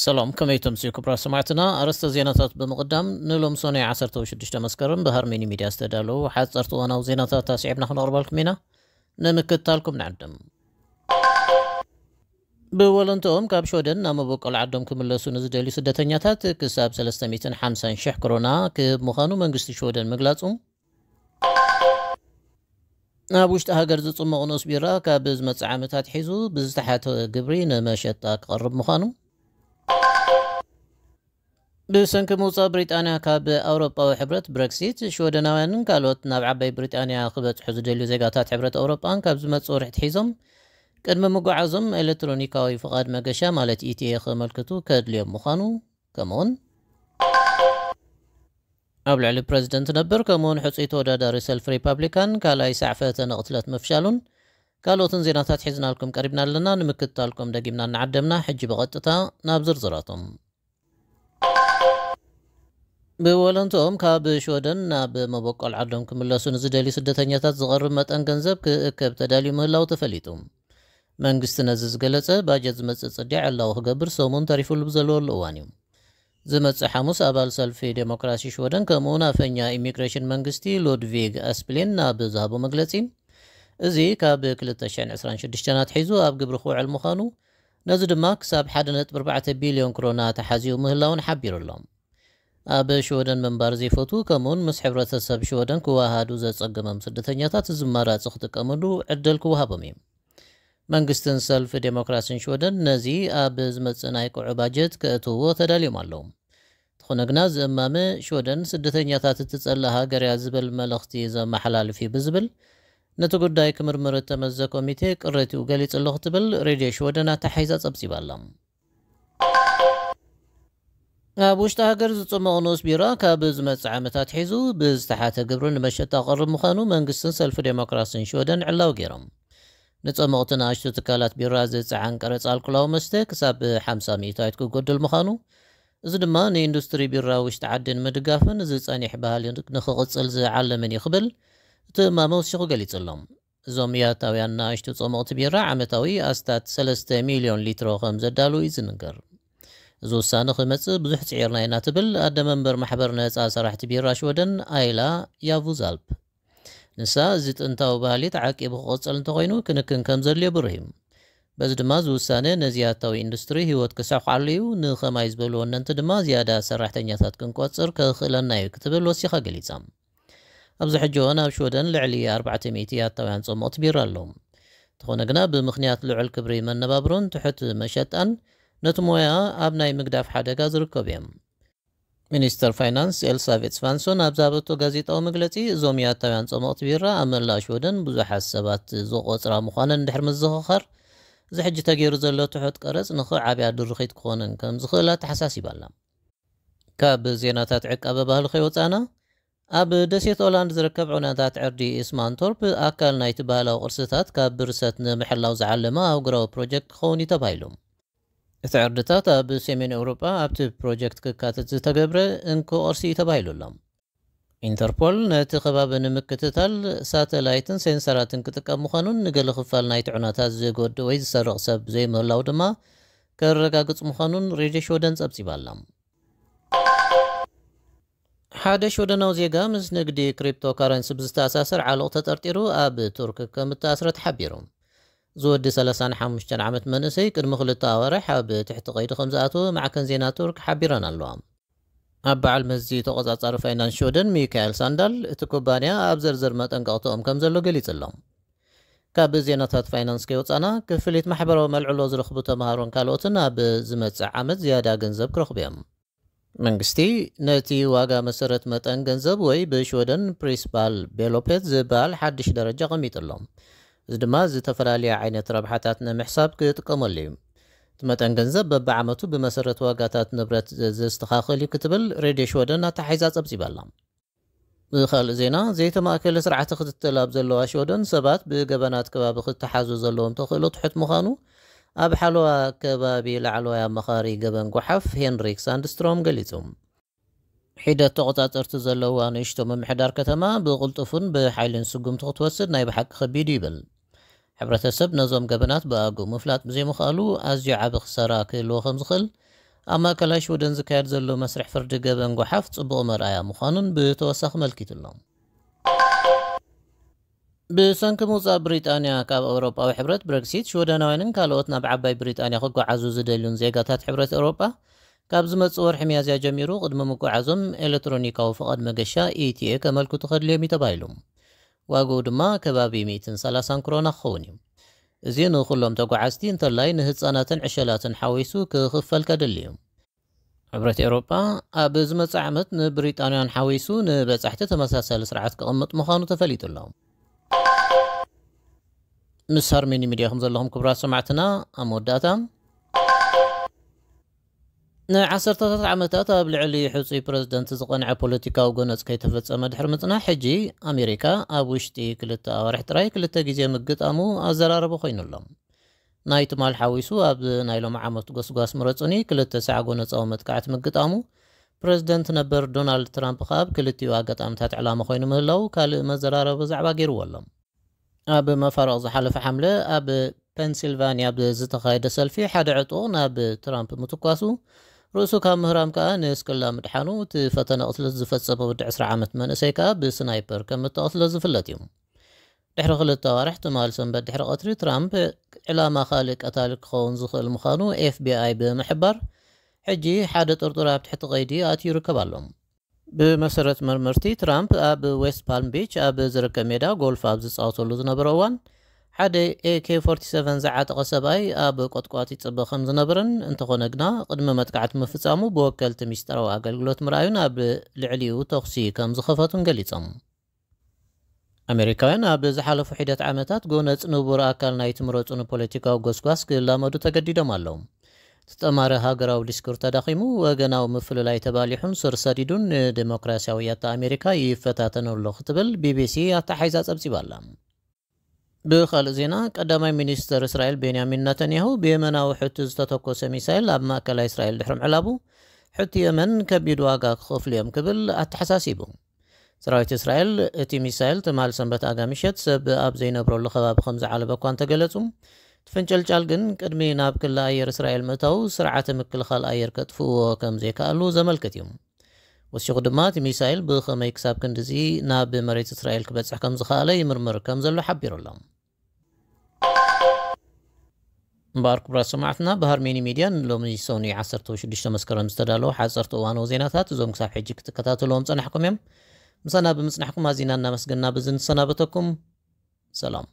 ሰላም፣ ከመይ ትምስዩ ክቡራት ሰማዕትና? ኣርእስተ ዜናታት ብምቕዳም፣ ንሎም ሶኔ ዓሰርተ ሽዱሽተ መስከረም ብሃርሜኒ ሚድያ ዝተዳለዉ ሓጸርቲ እዋናዊ ዜናታት ኣስዒብና ክነቕርበልኩም ኢና። ንምክትታልኩም ንዕድም። ብወለንትኦም ካብ ሽወደን ናብ መበቆል ዓዶም ክምለሱ ንዝደልዩ ስደተኛታት ክሳብ ሰለስተ ሚእትን ሓምሳን ሽሕ ክሮና ክህብ ምዃኑ መንግስቲ ሽወደን ምግላጹ፣ ኣብ ውሽጢ ሃገር ዝጽመቕ ንኡስ ቢራ ካብ ዝመጽእ ዓመታት ሒዙ ብዝተሓተ ግብሪ ንመሸጣ ክቐርብ ምዃኑ፣ ብሰንኪ ምውጻእ ብሪጣንያ ካብ ኣውሮጳዊ ሕብረት ብረክሲት፣ ሽወደናውያንን ካልኦት ናብ ዓባይ ብሪጣንያ ክበጽሑ ዝደልዩ ዜጋታት ሕብረት ኣውሮጳን ካብ ዝመጽእ ወርሒ ሒዞም ቅድሚ ምጉዓዞም ኤሌክትሮኒካዊ ፍቓድ መገሻ ማለት ኢቲኤ ከመልክቱ ከድልዮም ምዃኑ፣ ከምኡውን ኣብ ልዕሊ ፕረዚደንት ነበር ከምኡውን ሕጹይ ተወዳዳሪ ሰልፊ ሪፓብሊካን ካልኣይ ሳዕ ፈተነ ቅትለት ምፍሻሉን ካልኦትን ዜናታት ሒዝናልኩም ቀሪብና ኣለና። ንምክትታልኩም ደጊምና እናዓደምና፣ ሕጂ ብቐጥታ ናብ ዝርዝራቶም። ብወለንትኦም ካብ ሽወደን ናብ መበቆል ዓዶም ክምለሱ ንዝደልዩ ስደተኛታት ዝቐርብ መጠን ገንዘብ ክእከብ ተዳልዩ ምህላው ተፈሊጡ። መንግስቲ ነዚ ዝገለጸ፣ ባጀት ዝመጽእ ጽድያ ዕላዊ ክገብር ሰሙን ተሪፉሉ ብዘለወሉ እዋን እዩ። ዝመጽእ ሓሙስ ኣባል ሰልፊ ዴሞክራሲ ሽወደን ከምኡውን ኣፈኛ ኢሚግሬሽን መንግስቲ ሉድቪግ ኣስፕሊን ናብ ዝሃቦ መግለጺ፣ እዚ ካብ ክልተ ሽሕን ዕስራን ሽዱሽተን ኣትሒዙ ኣብ ግብሪ ክውዕል ምዃኑ፣ ነዚ ድማ ክሳብ ሓደ ነጥቢ ኣርባዕተ ቢልዮን ክሮና ተሓዝዩ ምህላውን ሓቢሩ ኣሎ። ኣብ ሽወደን ምንባር ዘይፈቱ ከምኡውን ምስ ሕብረተሰብ ሽወደን ክወሃሃዱ ዘጸገሞም ስደተኛታት እዚ ኣማራጺ ክጥቀምሉ ዕድል ክወሃቦም እዩ። መንግስትን ሰልፊ ዴሞክራሲን ሽወደን ነዚ ኣብ ዝመጽእ ናይ ቅዑ ባጀት ከእትውዎ ተዳልዮም ኣለዉ። እንተኾነ ግና፣ ዝእማመ ሽወደን ስደተኛታት እትጸልእ ሃገር እያ ዝብል መልእኽቲ ዘመሓላልፍ እዩ ብዝብል፣ ነቲ ጉዳይ ክምርምር እተመዘ ኮሚቴ ቅሬትኡ ገሊጹ ኣሎ ክትብል ሬድዮ ሽወደን ኣተሓሒዛ ጸብጺባ ኣላ። ኣብ ውሽጢ ሃገር ዝጽመቕ ንኡስ ቢራ ካብ ዝመጽእ ዓመታት ሒዙ ብዝተሓተ ግብሪ ንመሸጣ ክቐርብ ምዃኑ መንግስትን ሰልፊ ዴሞክራሲን ሽወደን ዕላዊ ገይሮም። ንጸመቕቲ ንኣሽቱ ትካላት ቢራ ዝጸዓን ቀረጽ ኣልኮላዊ መስተ ክሳብ ሓምሳ ሚእታዊት ክጎድል ምዃኑ፣ እዚ ድማ ንኢንዱስትሪ ቢራ ውሽጢ ዓዲ ንምድጋፍን ዝጸኒሕ ባህሊ ንኽቕጽል ዝዓለመን እዩ ክብል እቲ እማመ ወሲኹ ገሊጹ ኣሎ። እዞም ያታውያን ንኣሽቱ ጸመቕቲ ቢራ ዓመታዊ ኣስታት ሰለስተ ሚልዮን ሊትሮ ከም ዘዳልዉ እዩ ዝንገር። እዚ ውሳነ ክመጽእ ብዙሕ ጽዒርና ኢና ትብል ኣደ መንበር ማሕበር ነጻ ሰራሕቲ ቢራ ሽወደን ኣይላ ያቡዛልፕ። ንሳ፣ እዚ ጥንታዊ ባህሊ ተዓቂቡ ክቕጽል እንተኾይኑ ክንክን ከም ዘድልዮ ብሩህ እዩ። በዚ ድማ እዚ ውሳነ ነዚ ያታዊ ኢንዱስትሪ ህይወት ክሰኳዓሉ እዩ፣ ንኸማይ ዝበሉ ወነንቲ ድማ ዝያዳ ሰራሕተኛታት ክንቆጽር ከኽእለና እዩ ክትብል ወሲኻ ገሊጻ። ኣብዚ ሕጂ እዋን ኣብ ሽወደን ልዕሊ ኣርባዕተ ሚእቲ ያታውያን ጸመቕቲ ቢራ ኣለዉ። እንተኾነ ግና ብምኽንያት ልዑል ክብሪ መነባብሮን ትሑት መሸጣን ነቲ ሞያ ኣብ ናይ ምግዳፍ ሓደጋ ዝርከቡ እዮም። ሚኒስተር ፋይናንስ ኤልሳቤት ስቫንሶን ኣብ ዝሃበቶ ጋዜጣዊ መግለጺ፣ እዞም ያታውያን ጸመቕቲ ቢራ ኣብ መላእ ሽወደን ብዙሓት ሰባት ዝቖጽራ ምዃነን እንድሕር ምዝኽኻር፣ እዚ ሕጂ ተገይሩ ዘሎ ትሑት ቀረጽ ንኽዓብያ ድርኺት ክኾነን ከም ዝኽእል ኣተሓሳሲባ ኣላ። ካብ ዜናታት ዕቃበ ባህሊ ከይወጻና፣ ኣብ ደሴት ኦላንድ ዝርከብ ዑናታት ዕርዲ ኢስማንቶርፕ ኣካል ናይቲ ባህላዊ ቅርስታት ካብ ብርሰት ንምሕላው ዝዓለመ ኣህጉራዊ ፕሮጀክት ክኸውን እዩ ተባሂሉ። እቲ ዕርድታት ኣብ ሰሜን ኤውሮጳ ኣብቲ ፕሮጀክት ክካተት ዝተገብረ እንኮ ቅርሲ እዩ ተባሂሉ ኣሎ። ኢንተርፖል ነቲ ከባቢ ንምክትታል ሳተላይትን ሴንሰራትን ክጥቀም ምዃኑን ንገለ ክፋል ናይቲ ዑናታት ዝጎድእ ወይ ዝሰርቕ ሰብ ዘይምህላው ድማ ከረጋግጽ ምዃኑን ሬድዮ ሽወደን ጸብጺባ ኣላ። ሓደ ሽወደናዊ ዜጋ ምስ ንግዲ ክሪፕቶ ካረንሲ ብዝተኣሳሰር ዓሎቕ ተጠርጢሩ ኣብ ቱርክ ከም እተኣስረ ተሓቢሩ። እዚ ወዲ ሰላሳን ሓሙሽተን ዓመት መንእሰይ ቅድሚ ክልተ ኣዋርሕ ኣብ ትሕቲ ቀይዲ ከም ዝኣተወ ማዕከን ዜና ቱርክ ሓቢረን ኣለዋ። ኣብ በዓል መዚ ተቖጻጻሪ ፋይናንስ ሽወደን ሚካኤል ሳንዳል፣ እቲ ኩባንያ ኣብ ዝርዝር መጠንቀቕተኦም ከም ዘሎ ገሊጹ ኣሎ። ካብ ዜናታት ፋይናንስ ከይወጻና፣ ክፍሊት ማሕበራዊ መልዕሎ ዝረኽቡ ተምሃሮን ካልኦትን ኣብ ዝመጽእ ዓመት ዝያዳ ገንዘብ ክረኽቡ እዮም። መንግስቲ ነቲ ዋጋ መሰረት መጠን ገንዘብ ወይ ብሽወደን ፕሪስባል ቤሎፔት ዝበሃል ሓድሽ ደረጃ ኣቐሚጡ ኣሎ። እዚ ድማ ዝተፈላለየ ዓይነት ረብሓታት ንምሕሳብ ክጥቀመሉ እዩ። እቲ መጠን ገንዘብ በብዓመቱ ብመሰረት ዋጋታት ንብረት ዘስተኻኽል እዩ ክትብል ሬድዮ ሽወደን ኣተሓሒዛ ጸብጺባ ኣላ። ብኻልእ ዜና፣ ዘይተማእከለ ስርዓተ ክትትል ኣብ ዘለዋ ሽወደን ሰባት ብገበናት ከባቢ ክተሓዙ ዘለዎም ተኽእሎ ትሑት ምዃኑ ኣብ ሓለዋ ከባቢ ላዕለዋይ ኣማኻሪ ገበን ጓሓፍ ሄንሪክ ሳንድስትሮም ገሊጹ። ሒደት ተቖጻጸርቲ ዘለዋ ንእሽቶ ምምሕዳር ከተማ ብቕልጡፍን ብሓይልን ስጉምቲ ክትወስድ ናይ ብሓቂ ከቢድ እዩ ይብል። ሕብረተሰብ ነዞም ገበናት ብኣግኡ ምፍላጥ ብዘይምኽኣሉ ኣዝዩ ዓቢ ክሳራ ክህልዎ ከም ዝኽእል ኣብ ማእከላይ ሽወደን ዝካየድ ዘሎ መስርሕ ፍርዲ ገበን ጓሓፍ ጽቡቕ መርኣያ ምዃኑን ብተወሳኺ መልኪቱ ኣሎ። ብሰንኪ ምውጻእ ብሪጣንያ ካብ ኣውሮጳዊ ሕብረት ብረግሲት፣ ሽወደናውያንን ካልኦት ናብ ዓባይ ብሪጣንያ ክጓዓዙ ዝደልዩን ዜጋታት ሕብረት ኤውሮጳ ካብ ዝመጽእ ወርሒ ሚያዝያ ጀሚሩ ቅድሚ ምጉዓዞም ኤሌክትሮኒካዊ ፍቓድ መገሻ ኢቲኤ ከመልክቱ ከድልዮም እዩ ተባሂሉ። ዋግኡ ድማ ከባቢ ሚእትን ሰላሳን ክሮና ክኸውን እዩ። እዚ ንኹሎም ተጓዓዝቲ እንተላይ ንህጻናትን ዕሸላትን ሓዊሱ ክኽፈል ከድሊ እዩ። ሕብረት ኤውሮጳ ኣብ ዝመጽእ ዓመት ንብሪጣንያን ሓዊሱ ንበጻሕቲ ተመሳሳሊ ስርዓት ክቕምጥ ምዃኑ ተፈሊጡ ኣሎ። ምስ ሃርሜኒ ሚድያ ከም ዘለኹም ክቡራት ሰማዕትና፣ ኣብ መወዳእታ ንዓሰርተታት ዓመታት ኣብ ልዕሊ ሕጹይ ፕረዚደንት ዝቐንዐ ፖለቲካዊ ጎነጽ ከይተፈጸመ ድሕሪ ምጽናሕ፣ ሕጂ ኣሜሪካ ኣብ ውሽጢ ክልተ ኣዋርሕ ጥራይ ክልተ ግዜ ምግጣሙ ኣዘራረቢ ኮይኑ ኣሎ። ናይ ትማል ሓዊሱ ኣብ ናይ ሎሚ ዓመት ጎስጓስ ምረጹኒ ክልተ ሳዕ ጎነጻዊ መጥቃዕቲ ምግጣሙ፣ ፕረዚደንት ነበር ዶናልድ ትራምፕ ከኣ ኣብ ክልቲኡ ኣጋጣሚታት ዕላማ ኮይኑ ምህላው ካልእ መዘራረቢ ዛዕባ ገይርዎ ኣሎ። ኣብ መፋርቕ ዝሓለፈ ሓምለ ኣብ ፔንሲልቫንያ ብዝተኻየደ ሰልፊ ሓደ ዕጡቕ ናብ ትራምፕ ምትኳሱ፣ ርእሱ ካብ ምህራም ከኣ ንስክላ ምድሓኑ፣ እቲ ፈተነ ቅትለት ዝፈጸመ ወዲ ዕስራ ዓመት መንእሰይ ከኣ ብስናይፐር ከም እተቐትለ ዝፍለጥ እዩ። ድሕሪ ክልተ ኣዋርሕ ትማል ሰንበት ድሕሪ ቀትሪ ትራምፕ ዕላማ ካልእ ቀታሊ ክኸውን ዝኽእል ምዃኑ ኤፍቢኣይ ብምሕባር፣ ሕጂ ሓደ ጥርጡር ኣብ ትሕቲ ቀይዲ ኣትዩ ይርከብ ኣሎ። ብመሰረት መርመርቲ፣ ትራምፕ ኣብ ዌስት ፓልም ቢች ኣብ ዝርከብ ሜዳ ጎልፍ ኣብ ዝጻወተሉ ዝነበረ እዋን፣ ሓደ ኤኬ ፎርቲ ሰቨን ዝዓጠቐ ሰብኣይ ኣብ ቆጥቋጥ ይጽበ ከም ዝነበረን፣ እንተኾነ ግና ቅድሚ መጥቃዕቲ ምፍጻሙ ብወከልቲ ሚስጥራዊ ኣገልግሎት ምርኣዩን ኣብ ልዕሊኡ ተኹሲ ከም ዝኸፈቱን ገሊጾም። ኣሜሪካውያን ኣብ ዝሓለፉ ሒደት ዓመታት ጎነጽ ንቡር ኣካል ናይቲ ምረጹኒ ፖለቲካዊ ጎስጓስ ክላመዱ ተገዲዶም ኣለዉ። እቲ ጠማሪ ሃገራዊ ዲስኩር ተዳኺሙ፣ ወገናዊ ምፍልላይ ተባሊሑን ስር ሰዲዱን ንዴሞክራሲያዊ ያታ ኣሜሪካ ይፈታተን ኣሎ ክትብል ቢቢሲ ኣተሓሒዛ ጸብጺባ ኣላ። ብኻልእ ዜና፣ ቀዳማይ ሚኒስተር እስራኤል ቤንያሚን ነተንያሁ ብየመናዊ ሑቲ ዝተተኮሰ ሚሳይል ኣብ ማእከላይ እስራኤል ድሕሪ ምዕላቡ፣ ሑቲ የመን ከቢድ ዋጋ ክኸፍሉ እዮም ክብል ኣተሓሳሲቡ። ሰራዊት እስራኤል፣ እቲ ሚሳይል ትማል ሰንበት ኣጋ ምሸት ሰብ ኣብ ዘይነብረሉ ከባቢ ከም ዝዓለበ እኳ እንተገለጹ፣ እቲ ፍንጭልጫል ግን ቅድሚ ናብ ክሊ ኣየር እስራኤል ምእታው ስርዓተ ምክልኻል ኣየር ከጥፍእዎ ከም ዘይከኣሉ ዘመልክት እዩ። ወሲኹ ድማ፣ እቲ ሚሳይል ብኸመይ ክሳብ ክንድዚ ናብ መሬት እስራኤል ክበጽሕ ከም ዝኸኣለ ይምርምር ከም ዘሎ ሓቢሩ ኣሎ። እምበኣር ክቡራት ሰማዕትና፣ ብሃርሜኒ ሚድያ ንሎሚ ሰኑይ ዓሰርተ ሽዱሽተ መስከረም ዝተዳለዉ ሓጸርቲ እዋናዊ ዜናታት እዞም ክሳብ ሕጂ ክትከታተልዎም ጸናሕኩም እዮም። ምሳና ብምጽናሕኩም ኣዚና እናመስገና በዚ ንሰናበተኩም። ሰላም።